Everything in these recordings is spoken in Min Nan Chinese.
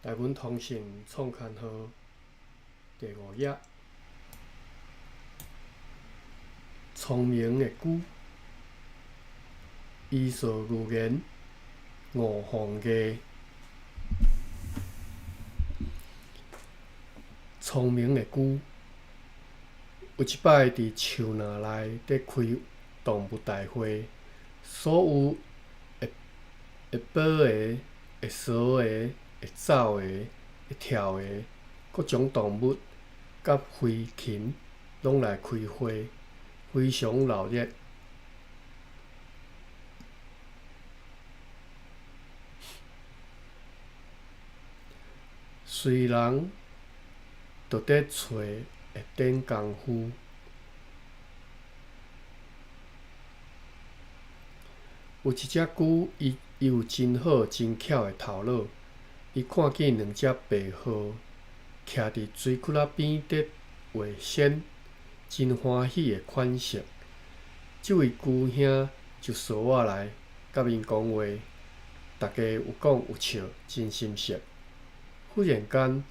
台文通信创刊号第五页，聪明的龟，伊索寓言，五凤艺。聪明的龟，有一摆伫树林内伫开动物大会，所有会会跑的、会踅的、会走的、会跳的各种动物佮飞禽拢来开会，非常热闹。随人就伫揣会点工夫。有一只龟，伊伊有真好真巧的头脑。伊看见两只白鹤徛伫水窟仔边伫画仙，真欢喜的款式。这位龟兄就踅仔来佮𪜶讲话，大家有讲有笑，真心适。忽然间，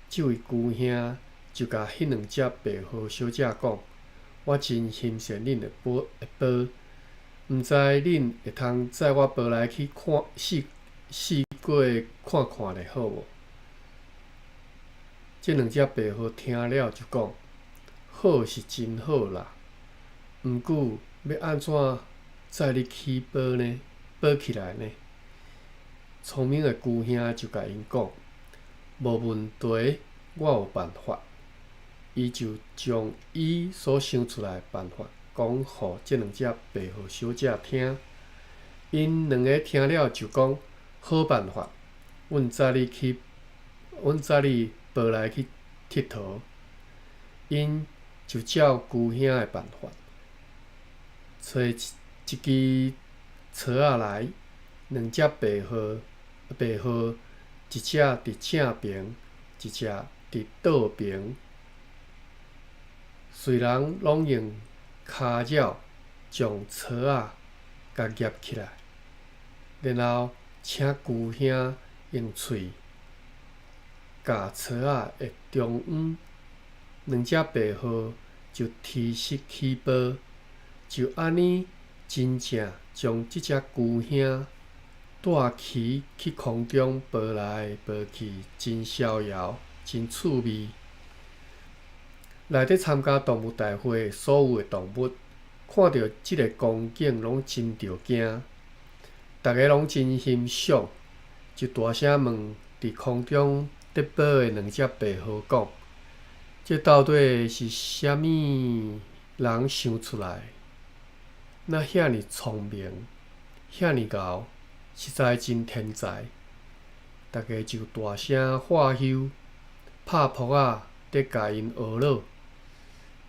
这位龟兄就共彼两只白鹤小姐讲：“我真欣羡恁会飞会飞，毋知恁会通载我飞来去看四四过看看咧，好无？”这两只白鹤听了就讲：“好是真好啦，毋过欲按怎载你起飞呢？飞起来呢？”聪明的龟兄就共𪜶讲：“无问题，我有办法。”伊就将伊所想出来的办法讲予这两只白鹤小姐听。𪜶两个听了就讲：“好办法，阮载你去，阮载你飞来去𨑨迌。”𪜶就照龟兄的办法，揣一一支槽仔来，两只白鹤，白鹤一只伫正爿，一只伫倒爿。随人拢用跤爪将槽仔共夹起来，然后请龟兄用喙咬槽仔的中央，两只白鹤就提翅起飞，就按呢真正将这只龟兄带起去空中飞来飞去，真逍遥，真趣味。来伫参加动物大会的所有的动物，看著这个光景，拢真著惊，逐个拢真欣赏，就大声问伫空中伫飞的两只白鹤讲：“这到底是啥物人想出来？哪遐尔聪明，遐尔𠢕，实在真天才！”逐个就大声喝休，拍噗仔伫共𪜶学乐。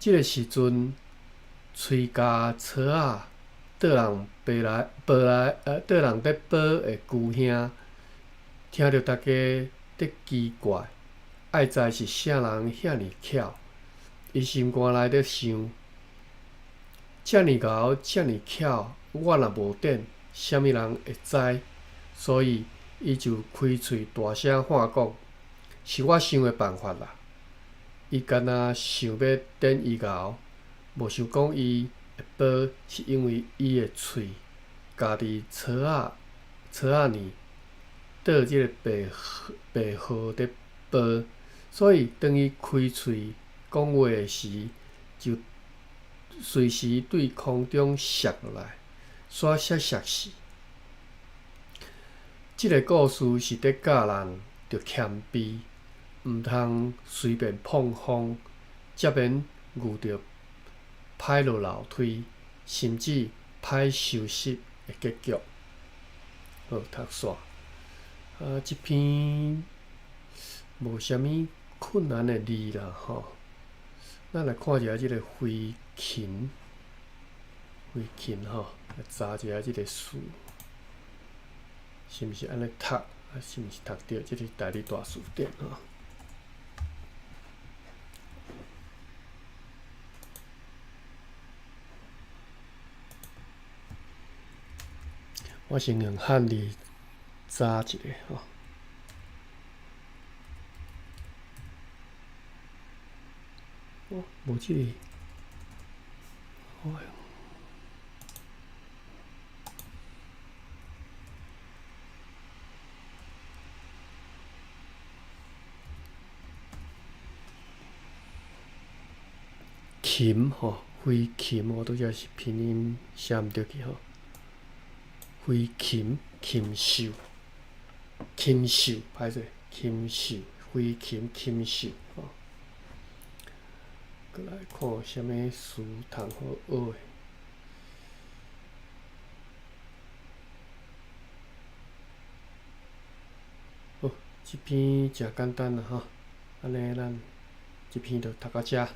这个时阵，喙咬槽仔倒人飞来飞来，倒人伫飞的龟兄，听著大家伫奇怪，爱知是啥人遐尔巧，伊心肝内伫想：遮尔𠢕，遮尔巧，我若无点，啥物人会知？所以，伊就开喙大声喊讲：“是我想的办法啦！”伊敢若想欲点伊𠢕，无想讲伊会飞，是因为伊的喙咬伫槽仔槽仔里，倒这个白鹤白鹤伫飞，所以当伊开喙讲话时，就随时对空中摔落来，煞摔摔死。这个故事是伫教人著谦卑，毋通随便膨风，才免遇著歹落楼梯，甚至歹收拾的结局。好，读煞。啊，这篇无啥物困难的字啦，吼。咱来看一下这个飞禽，飞禽吼，来查一下这个词，是毋是按呢读？啊，是毋是读著？这是台语大辞典吼。我先用汉字查一下吼。哦，無這个，哎。禽吼，飛禽，我拄才是拼音寫毋對去吼。飛禽禽獸，禽獸歹勢，禽獸飛禽禽獸吼。閣來看有啥物詞通好學的。好，這篇誠簡單啦吼，按呢咱這篇就讀到遮。